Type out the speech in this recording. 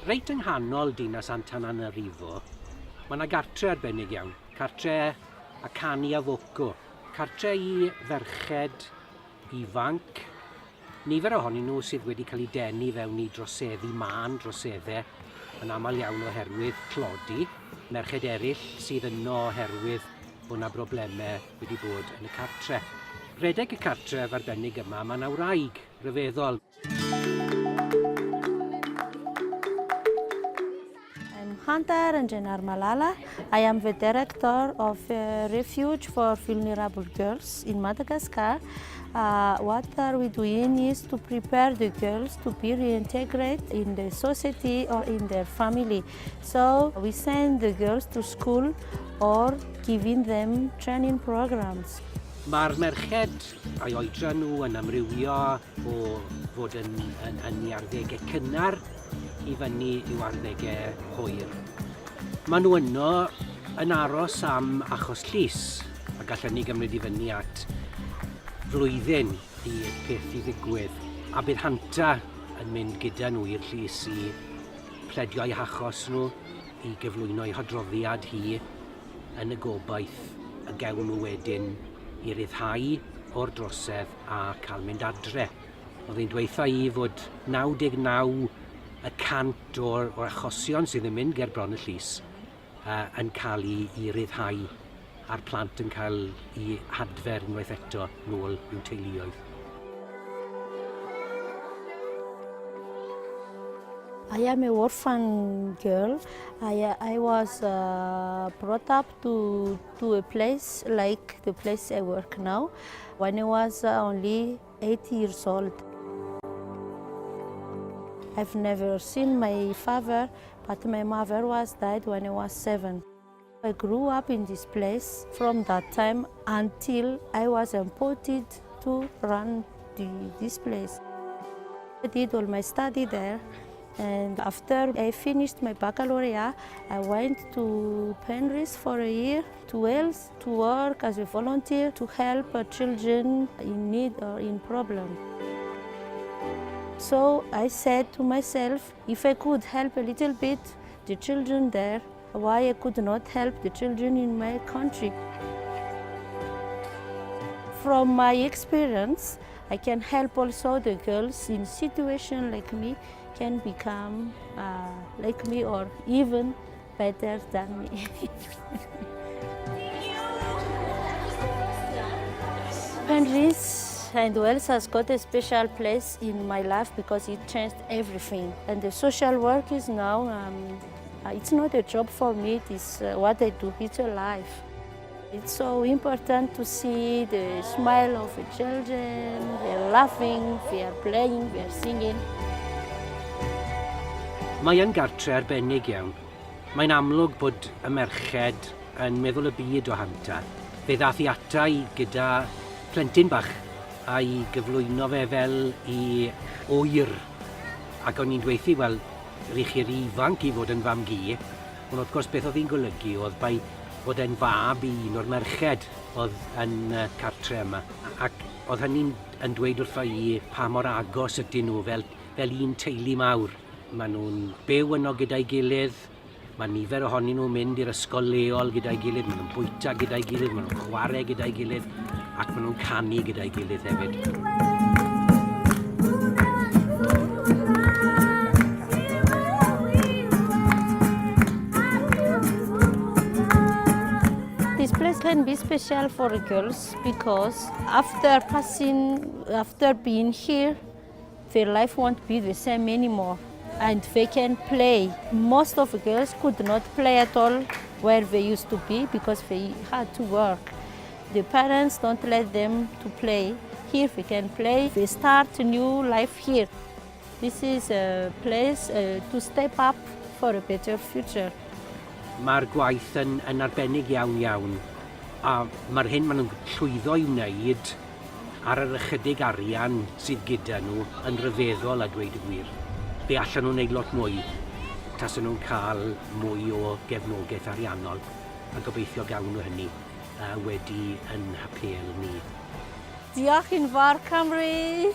Reit yng nghanol dinas Antananarivo, mae yna gartre arbennig iawn, cartre Akany Avoko, cartre i ferched ifanc, nifer ohonyn nhw sydd wedi cael eu denu fewn i droseddu mân droseddau, yn aml iawn oherwydd tlodi, merched eraill sydd yno oherwydd bod yna broblemau wedi bod yn y cartre. Rhedeg y cartref arbennig yma, mae yna wraig ryfeddol. I'm Hanta Randrianarimalala. I am the director of uh, Refuge for Vulnerable Girls in Madagascar. Uh, what are we doing is to prepare the girls to be reintegrated in the society or in their family. So we send the girls to school or giving them training programs. Mae'r merched a'i oedran nhw yn amrywio o fod yn, yn, yn ei arddegau cynnar i fyny i'w arddegau hwyr. Maen nhw yno yn aros am achos llys, a gall hynny gymryd i fyny at flwyddyn i'r peth i ddigwydd. A bydd Hanta yn mynd gyda nhw i'r llys i pledio eu hachos nhw, i gyflwyno ei hadroddiad hi yn y gobaith y gewn nhw wedyn i ryddhau o'r drosedd a cael mynd adre. Oedd hi'n dweutha i fod 99 y cant o'r, or achosion sydd yn mynd ger bron y llys uh, yn cael ei, i ryddhau a'r plant yn cael eu hadfer unwaith eto nôl i'w teuluoedd. I am a orphan girl. I, I was uh, brought up to, to a place like the place I work now when I was uh, only eight years old. I've never seen my father, but my mother was died when I was seven. I grew up in this place from that time until I was appointed to run the, this place. I did all my study there and after I finished my baccalaureate, I went to Penrith for a year, to Wales, to work as a volunteer to help children in need or in problem. So I said to myself, if I could help a little bit the children there, why I could not help the children in my country. From my experience, I can help also the girls in situation like me can become uh, like me or even better than me. Penrith and Wales has got a special place in my life because it changed everything. And the social work is now, um, uh, it's not a job for me, it is uh, what I do, it's a life. It's so important to see the smile of the children, they're laughing, they are playing, they are singing. Mae yn gartre arbennig iawn. Mae'n amlwg bod y merched yn meddwl y byd o Hanta. Fe ddath i ata i gyda plentyn bach a'i gyflwyno fe fel i ŵyr. Ac o'n i'n dweuthu, wel, rych chi'r ifanc i fod yn fam-gu. Ond wrth gwrs beth oedd hi'n golygu oedd bai bod e'n fab i un o'r merched oedd yn y cartre yma. Ac oedd hynny'n yn dweud wrtho i pa mor agos ydyn nhw fel, fel un teulu mawr. Maen nhw'n byw yno gyda'i gilydd, mae nifer ohonyn nhw'n mynd i'r ysgol leol gyda'i gilydd, maen nhw'n bwyta gyda'i gilydd, maen nhw'n chwarae gyda'i gilydd, ac maen nhw'n canu gyda'i gilydd hefyd. This place can be special for girls because after passing, after being here, their life won't be the same anymore and they can play. Most of the girls could not play at all where they used to be because they had to work. The parents don't let them to play. Here they can play. They start a new life here. This is a place uh, to step up for a better future. Mae'r gwaith yn, yn arbennig iawn iawn a mae'r hyn maen nhw'n llwyddo i wneud ar yr ychydig arian sydd gyda nhw yn rhyfeddol a dweud y gwir. Fe allan nhw wneud lot mwy tasen nhw'n cael mwy o gefnogaeth ariannol a gobeithio gawn nhw hynny uh, wedi yn hapêl ni. Diolch yn fawr Cymru!